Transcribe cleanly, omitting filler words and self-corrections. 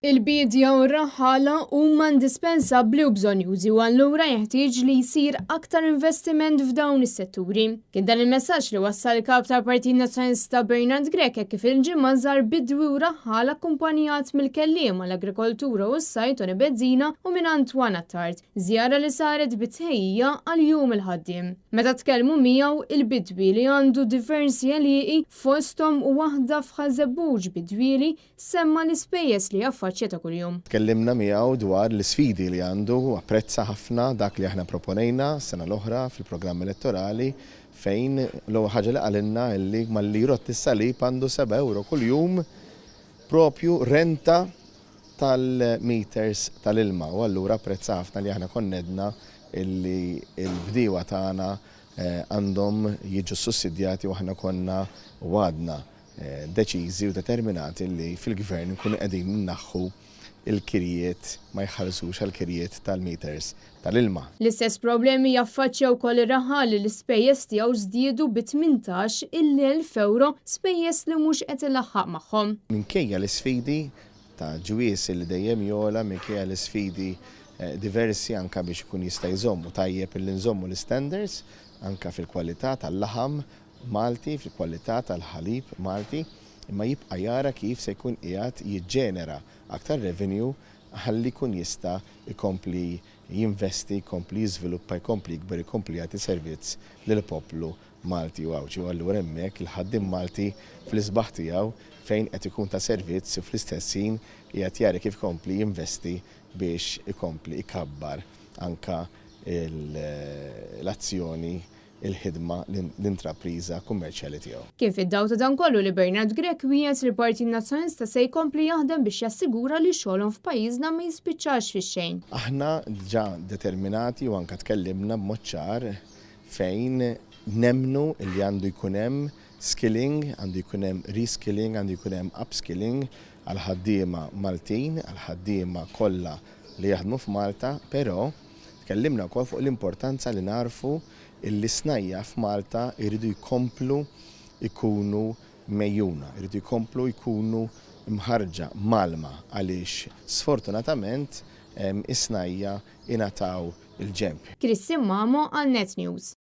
Il-biedja u r-raħħala huma indispensabbli u bżonnjużi u allura jeħtieġ li jsir aktar investiment f'dawn is-setturi. Kien dan il-messaġġ li wassal il-Kap tal-Partit Nazzjonalista Bernard Grech hekk kif il-Ġimgħa żar bidwi u raħħala akkumpanjat mill-kelliem għall-Agrikoltura u s-Sajd Toni Bezzina u minn Antoine Attard. Żjara li saret bi tħejjija għal Jum il-Ħaddiem. Meta tkellmu miegħu, il-bidwi li għandu diversi għelieqi, fosthom waħda f'Ħaż-Żebbuġ bi dwieli, Semma l-ispejjeż li jaffaċċja ta' kuljum. Tkellimna miegħu dwar l-isfidi li għandu, apprezza ħafna dak li aħna proponejna s-sena l-oħra fil-programm elettorali fejn l-ewwel ħaġa li qalilna li malli jrodd is-salib għandu seba' ewro kuljum propju renta tal-meters tal-ilma u allura apprezza ħafna li aħna konna għedna li l-bdiewa tagħna għandhom jiġu ssussidjati u aħna konna u għadna deċiżi u determinati li fil-Gvern nkunu qegħdin innaħħu l-kirjiet, ma jħallsux għall-kirjiet tal-meters tal-ilma. L-istess problemi jaffaċċja wkoll ir-raħal li l-ispejjeż tiegħu żdiedu bi 18,000 ewro, spejjeż li mhux qed ilaħħaq magħhom. Minkejja l-isfidi ta' ġwież li dejjem jogħla, minkejja l-isfidi diversi anke biex ikun jista' jżomm u tajjeb illi nżommu l-istandards anke fil-kwalità tal-laħam Malti, fil-kwalità tal-ħalib Malti, imma jibqa' jara kif se jkun qiegħed jiġġenera aktar revenue ħalli jkun jista' jkompli jinvesti, jkompli jiżviluppa, jkompli jikber, jkompli jagħti servizz lill-poplu Malti u Għawdxi. U allura hemmhekk il-ħaddiem Malti fl-isbaħ tiegħu fejn qed ikun ta' servizz u fl-istess ħin qiegħed jara kif ikompli jinvesti biex ikompli jkabbar anke l-azzjoni il-ħidma l-intrapriża kummerċjali tiegħu. Kien fid-dawl ta' dan kollu li Bernard Grech wiegħed li l-Partit Nazzjonalista se jkompli jaħdem biex jassigura li xogħolhom f'pajjiżna ma jispiċċax fix-xejn. Aħna diġà determinati u anke tkellimna b'mod ċar fejn nemmnu li għandu jkun hemm skilling, għandu jkun hemm reskilling, għandu jkun hemm upskilling għall-ħaddiema Maltin, għall-ħaddiema kollha li jaħdmu f'Malta, però Tkellimna wkoll fuq l-importanza li nagħrfu illi s-snajja' f'Malta jridu jkomplu jkunu megħjuna, jridu jkomplu jkunu mħarrġa, mgħallma għaliex sfortunatament is-snajja' ingħataw il-ġenb. Christine Mamo għal Net News.